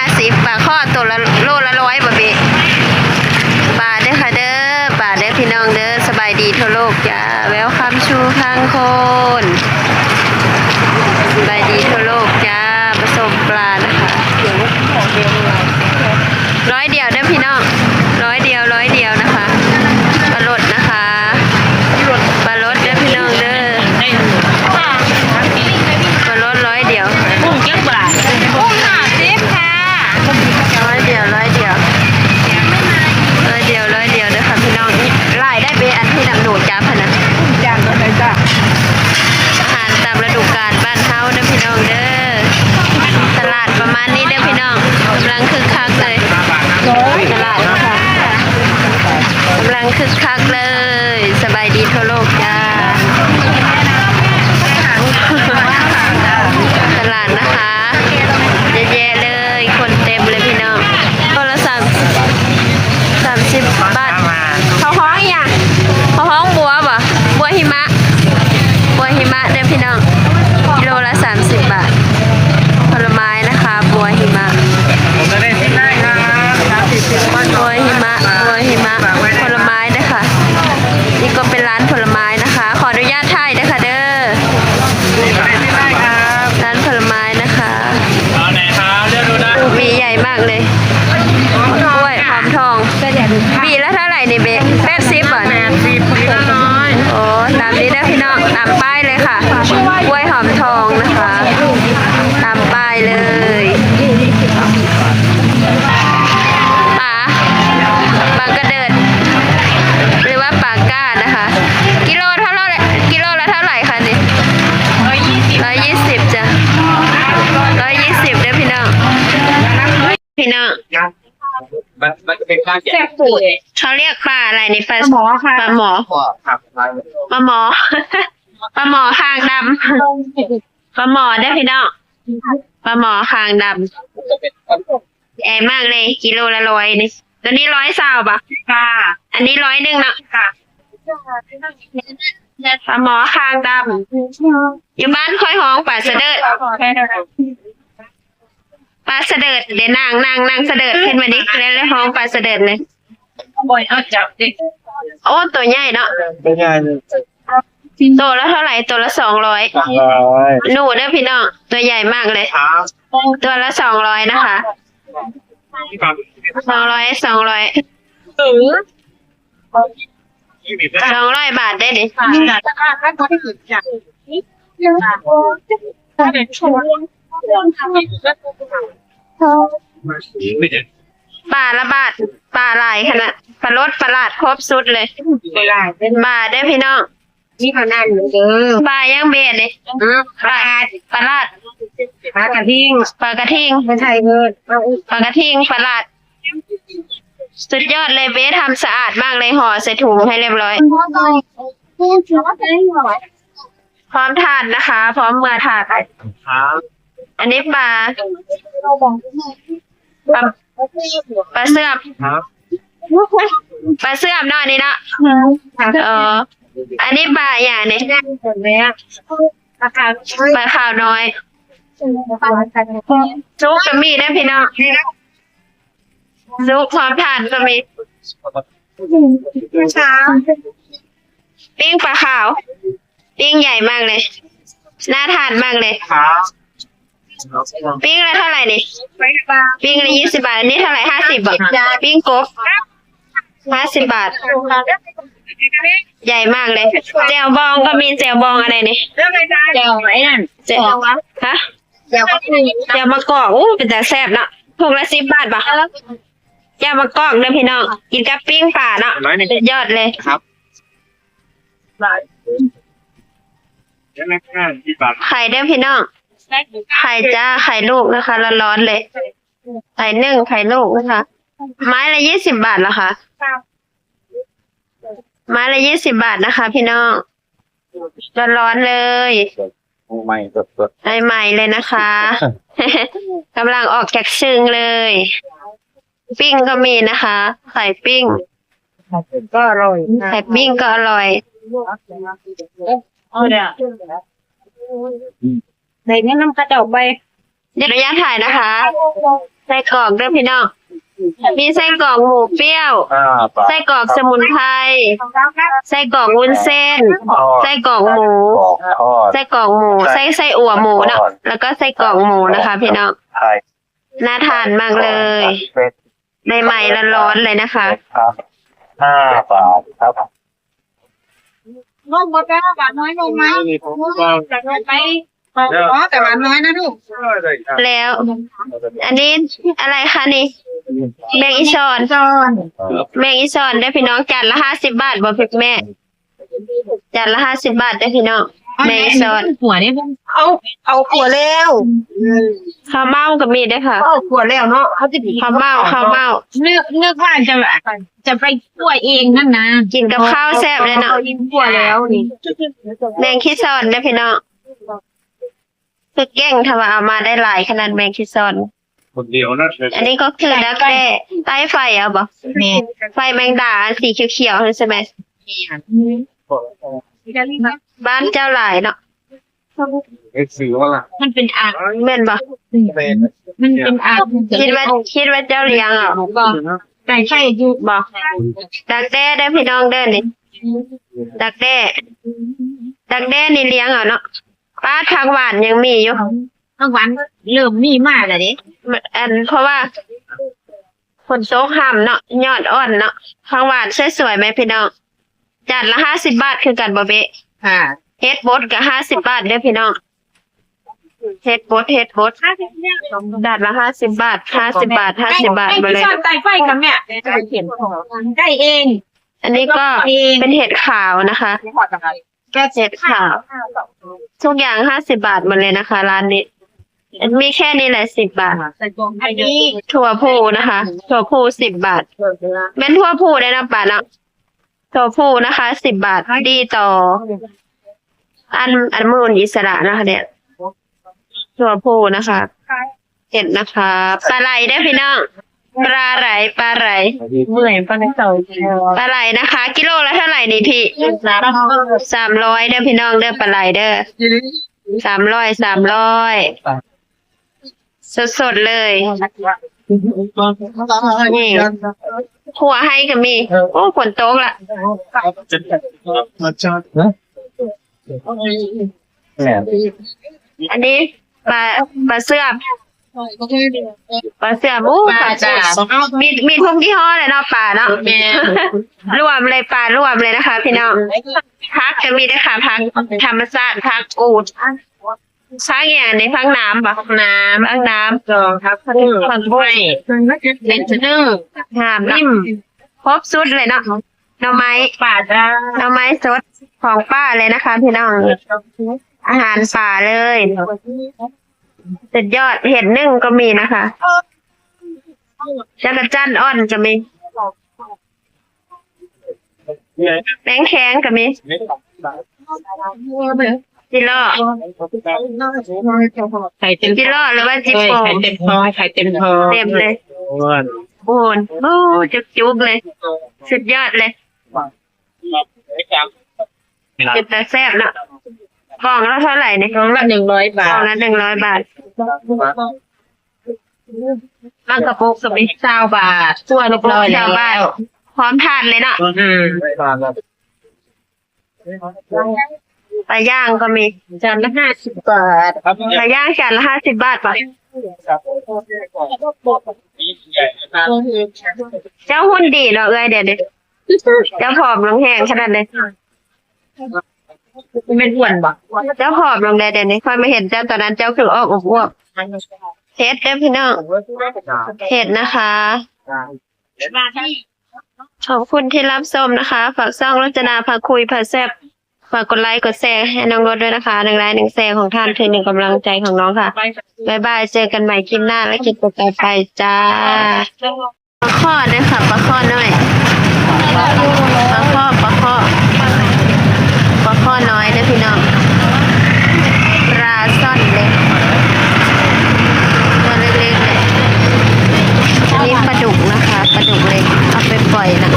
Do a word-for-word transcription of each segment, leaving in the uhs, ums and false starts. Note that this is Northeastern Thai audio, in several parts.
ห้าสิบ ปลาข้อตัวละ โลละร้อยบ่เบะ ปลาเด้อค่ะเด้อ ปลาเด้อพี่น้องเด้อ สบายดีทั่วโลกจ้า Welcome to พังโคน สบายดีทั่วโลกจ้า ผสมปลานะคะ ร้อยเดียวเด้อพี่น้อง ร้อยเดียว ร้อยเดียวนะคะ ปลาลดนะคะ ปลาลดเด้อพี่น้องเด้อ ปลาลดร้อยเดียว กุ้งจักบาท กุ้งห้าสิบค่ะ ร้อยเดียว ร้อยเดียว ร้อยเดียว ร้อยเดียวเด้อค่ะพี่น้อง หลายได้เบะ อันที่นำหนูจับหั้นนะ จ้างก็ได้จ้า อาหารตามฤดูกาลบ้านเฮาเด้อพี่น้องเด้อ ตลาดประมาณนี้เด้อพี่น้อง กำลังคึกคักเลย ตลาดนะคะ กำลังคึกคักเลย สบายดีทั่วโลกจ้า ตลาดนะคะ เยอะแยะเลย คนเต็มเลยพี่น้อง โลละสาม สามสิบบาท เขาฮ้องอีหยัง เขาฮ้องบัวบ่ บัวหิมะ บัวหิมะเด้อพี่น้อง กิโลละสามสิบบาท ผลไม้นะคะ บัวหิมะ บัวหิมะ บัวหิมะ ผลไม้นะคะ นี่ก็เป็นร้านผลไม้นะคะ ขออนุญาตถ่ายนะคะเด้อ ร้านผลไม้นะคะ เอาไหนครับ เลือกดูได้ มีใหญ่มากเลย กล้วยหอมทอง มีละเท่าไหร่นี่เบะ แปดสิบ บาท แปดสิบ มีละร้อย โอ้ ตามนี้เด้อพี่น้อง ตามป้ายเลยค่ะ กล้วยหอมทองนะคะ ตามป้ายเลย ปลา ปลากระเดิด หรือว่าปลาก้านะคะ กิโลเท่าไหร่ กิโลละเท่าไหร่คะนี่ ร้อยยี่สิบ จ้ะ ร้อยยี่สิบเด้อพี่น้อง พี่น้อง มัน มันจะเป็นข้าวแกง แซ่บสุด เขาเรียกปลาอะไรนี่ ปลา ปลาหมอค่ะ ปลาหมอ ครับ ปลาหมอ ปลาหมอคางดำ ปลาหมอเด้อพี่น้อง ปลาหมอคางดำ มันจะเป็น ใหญ่มากเลย กิโลละร้อยนี่ ตัวนี้ร้อยซาวบ่ะ ค่ะ อันนี้ร้อยหนึ่งเนาะ ค่ะ ปลาหมอคางดำ อยู่บ้านค่อยฮ้องปลาสะเดิด ปลาสะเดิด เดี๋ยวนาง นาง นางสะเดิดขึ้นมาดิ แล้ว แล้วฮ้องปลาสะเดิดเลย บ่อยเอาจับดิ โอ้ ตัวใหญ่เนาะ ตัวใหญ่เลย ตัวละเท่าไหร่ ตัวละสองร้อย สองร้อย หนูเด้อพี่น้อง ตัวใหญ่มากเลย ครับ ตัวละสองร้อยนะคะ สองร้อย สองร้อย ถึง สองร้อยบาทได้ดิ ปลาละบาท ปลาหลายขนาด ปลาลด ปลาหลาด ครบสุดเลย ปลาเด้อพี่น้อง นี่ขนาดนี้เด้อ ปลายังเบสเลย อืม ปลา ปลาหลาด ปลากระทิง ปลากระทิง ไม่ใช่เงิน เอาอีก ปลากระทิง ปลาหลาด สุดยอดเลย เบสทำสะอาดมากเลย ห่อใส่ถุงให้เรียบร้อย พร้อมทานนะคะ พร้อมเมือทาน ครับ อันนี้ปลา ปลา ปลาเสื่อม ครับ ปลาเสื่อมเนาะอันนี้เนาะ เออ อันนี้ปลาอย่างนี้ ปลาขาว ปลาขาวน้อย ซุกก็มีนะพี่น้อง ซุกพร้อมทานก็มี ปิ้งปลาขาว ปิ้งใหญ่มากเลย น่าทานมากเลย ครับ ปิ้งละเท่าไหร่นี่ ปิ้งละยี่สิบบาท อันนี้เท่าไหร่ ห้าสิบ บาท ปิ้งกบ ห้าสิบบาท ใหญ่มากเลย แจ่วบองก็มี แจ่วบองอะไรนี่ แจ่วไอ้นั่น แจ่ว ฮะ แจ่วก็คือ แจ่วมะกอก อู้ เป็นตาแซ่บเนาะ ถุงละสิบบาทปะ แจ่วมะกอกเด้อพี่น้อง กินกับปิ้งปลาเนาะ ร้อยหนึ่ง สุดยอดเลย ครับ เดี๋ยวนะครับ สิบบาท ไข่เด้อพี่น้อง ไข่จ้า ไข่ลูกนะคะ ร้อนๆเลย ไข่นึ่ง ไข่ลูกนะคะ ไม้ละยี่สิบบาทเหรอคะ ไม้ละยี่สิบบาทนะคะ พี่น้อง ร้อนๆเลย ใหม่สดๆ ใหม่ๆเลยนะคะ กำลังออกจากชึงเลย ปิ้งก็มีนะคะ ไข่ปิ้ง ก็อร่อยค่ะ ไข่ปิ้งก็อร่อย เอาเนี่ย ใส่เนื้อน้ำกระเดาไป เดี๋ยวอนุญาตถ่ายนะคะ ไส้กรอกเด้อพี่น้อง มีไส้กรอกหมูเปรี้ยว อ่า ไส้กรอกสมุนไพร ไส้กรอกวุ้นเส้น ไส้กรอกหมู ไส้กรอกหมู ไส้ ไส้อั่วหมูเนาะ แล้วก็ไส้กรอกหมูนะคะพี่น้อง น่าทานมากเลย ใหม่ๆ ร้อนๆ เลยนะคะ ครับ ห้าบาทครับ นมหมดแล้ว หวานน้อยนมไหม อยากได้ไหม อ๋อ แต่หวานน้อยนะลูก แล้ว อันนี้อะไรคะนี่ แมงอีซอน แมงอีซอนเด้อพี่น้อง จานละห้าสิบบาทบ่พี่แม่ จานละห้าสิบบาทเด้อพี่น้อง แมงอีซอน หัวเนี่ย เอา เอาขั่วแล้ว ข้าวเม่าก็มีเด้อค่ะ เอาขั่วแล้วเนาะ เขาจะ ข้าวเม่า ข้าวเม่า นึก นึกว่าจะ จะไปขั่วเองนั่นนะ กินกับข้าวแซ่บเลยเนาะ ขั่วแล้วนี่ แมงขี้ซอนเด้อพี่น้อง คือเก่ง ถ้าว่าเอามาได้หลายขนาดแมงขี้ซอน คนเดียวนะ อันนี้ก็คือดักแด้ ใต้ไฟเอาบ่ แม่น ไฟแมงดาอันสีเขียวๆ นั่นใช่ไหม บ้านเจ้าหลายเนาะ เฮ็ดซื้อว่าล่ะ มันเป็นอ่าง แม่นบ่ แม่น มันเป็นอ่าง คิดว่า คิดว่าเจ้าเลี้ยงเอา บ่ ไก่ไข่อยู่ บ่ ดักแด้เด้อพี่น้องเด้อนี่ ดักแด้ ดักแด้นี่เลี้ยงเอาเนาะ ป้า ผักหวานยังมีอยู่ ผักหวานเริ่มมีมาแล้วเด้ อัน เพราะว่า ฝนตกห่ำเนาะ ยอดอ่อนเนาะ ผักหวานสวยๆ ไหมพี่น้อง จานละห้าสิบบาทคือกันบ่เบะ ค่ะ เฮ็ดบดก็ห้าสิบบาทเด้อพี่น้อง เฮ็ดบด เฮ็ดบด จานละห้าสิบบาท ห้าสิบบาท ห้าสิบบาท มาเลย ไก่ไฟกับแม่ ไก่เอง อันนี้ก็ เอง เป็นเห็ดขาวนะคะ แก้เจ็ดค่ะ ทุกอย่างห้าสิบบาทหมดเลยนะคะ ร้านนี้ มีแค่นี้แหละ สิบบาท อันนี้ ถั่วพูนะคะ ถั่วพูสิบบาท แม่นถั่วพูได้นะป้าเนาะ ถั่วพูนะคะ สิบบาท ดีต่อ อัน อันมูลอิสระนะคะเนี่ย ถั่วพูนะคะ เห็ดนะคะ ปลาไหลเด้อพี่น้อง ปลาไหล ปลาไหล เมื่อยปลาไหลเต่า ปลาไหลนะคะ กิโลละเท่าไหร่นี่พี่ สามร้อย สามร้อยเด้อพี่น้องเด้อ ปลาไหลเด้อ สามร้อย สามร้อย สดๆ เลย นี่ ขั่วให้ก็มี โอ้ ฝนตกละ อันนี้ปลา ปลาเสื่อม ปลาเสื่อม โอ้ ปลา ปลา จ้ะ มี มีทุกยี่ห้อเลยเนาะ ปลาเนาะ แม่น รวมเลย ปลารวมเลยนะคะ พี่น้อง ผักก็มีด้วยค่ะ ผักธรรมชาติ ผักกูด ผักอย่างนี้ ผักน้ำบ่ ผักน้ำ ผักน้ำ จอง ผักบุ้ง ผักบุ้ง เห็ดชะนึ่ง งามเนาะ นิ่ม ครบชุดเลยเนาะ หน่อไม้ ป่าจ้า หน่อไม้สดของป้าเลยนะคะ พี่น้อง อาหารป่าเลย สุดยอด เห็ดนึ่งก็มีนะคะ จักจั่นอ่อนก็มี แมงแคงก็มี จิโร่ ไข่เต็ม จิโร่หรือว่าจิโป่ง ไข่เต็มท้อง ไข่เต็มท้อง เต็มเลย โอ้โห โอ้ จุกๆ เลย สุดยอดเลย เป็นตาแซ่บเนาะ กล่องละเท่าไหร่เนี่ย กล่องละหนึ่งร้อยบาท กล่องละหนึ่งร้อยบาท บางกระปุกก็มี ซาวบาท ทั่วเรียบร้อยแล้ว พร้อมทานเลยเนาะ อืม ปลาย่างก็มี จานละห้าสิบบาท ปลาย่างจานละห้าสิบบาทป่ะ เจ้าหุ่นดีเนาะเอ้ย เดี๋ยวนี้ เจ้าผอมลงแฮงขนาดเลย เป็นอ้วนบ่ เจ้าผอมลงแล้วเดี๋ยวนี้ ค่อยมาเห็นเจ้าตอนนั้น เจ้าคือออกอวบๆ เห็ดเด้อพี่น้อง เห็ดนะคะ ขอบคุณที่รับชมนะคะ ฝากช่องรจนาพาคุยพาแซ่บ ฝากกดไลค์กดแชร์ให้น้องรถด้วยนะคะ หนึ่งไลค์หนึ่งแชร์ของท่านคือหนึ่งกำลังใจของน้องค่ะ บ๊ายบาย เจอกันใหม่คลิปหน้าและคลิปต่อๆไปจ้า ปลาข้อด้วยค่ะ ปลาข้อน้อย ปลาข้อ ปลาข้อ ปลาข้อน้อยเด้อพี่น้อง ปลาซ่อนเล็ก ตัวเล็กๆเลย อันนี้ปลาดุกนะคะ ปลาดุกเล็ก เอาไปปล่อยนะ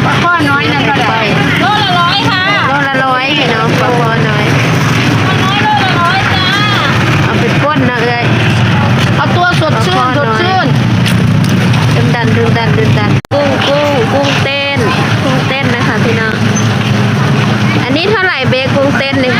ปลาข้อน้อยนะ เอาไปปล่อย โลละร้อยค่ะ โลละร้อยพี่น้อง ปลาข้อน้อย ปลาน้อยโลละร้อยจ้า เอาไปป่นนะเอ้ย กุ้งเต้นนี่